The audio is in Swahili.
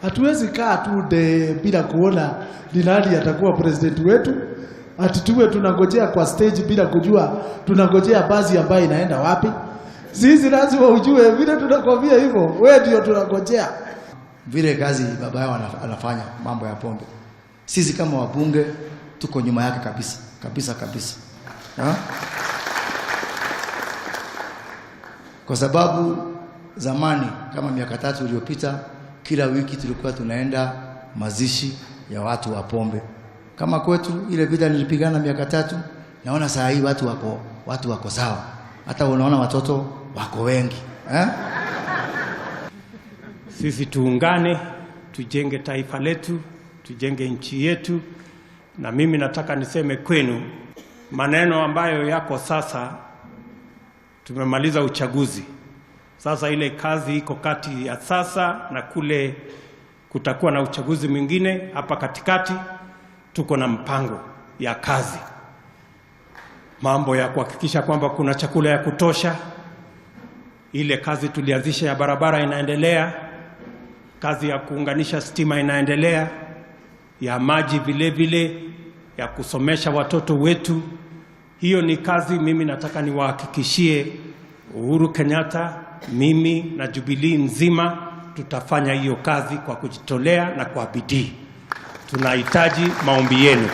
Hatuwezi kaa tu de bila kuona ni nani atakuwa president wetu, ati tuwe tunangojea kwa stage bila kujua tunangojea basi ambayo inaenda wapi. Sisi lazima ujue vile tunakwambia hivyo, wewe ndio tunangojea. Vile kazi baba yao anafanya mambo ya pombe, sisi kama wabunge tuko nyuma yake kabisa kabisa kabisa, ha? Kwa sababu zamani kama miaka 3 iliyopita, kila wiki tulikuwa tunaenda mazishi ya watu wa pombe. Kama kwetu ile vita nilipigana miaka 3, naona saa hii watu wako sawa, hata unaona watoto wako wengi, eh? Sisi tuungane, tujenge taifa letu, tujenge nchi yetu. Na mimi nataka niseme kwenu maneno ambayo yako sasa. Tumemaliza uchaguzi. Sasa ile kazi iko kati ya sasa na kule kutakuwa na uchaguzi mwingine hapa katikati. Tuko na mpango ya kazi, mambo ya kuhakikisha kwamba kuna chakula ya kutosha. Ile kazi tulianzisha ya barabara inaendelea, kazi ya kuunganisha stima inaendelea, ya maji vile vile, ya kusomesha watoto wetu. Hiyo ni kazi mimi nataka niwahakikishie Uhuru Kenyatta, mimi na Jubilee nzima tutafanya hiyo kazi kwa kujitolea na kwa bidii. Tunahitaji maombi yenu.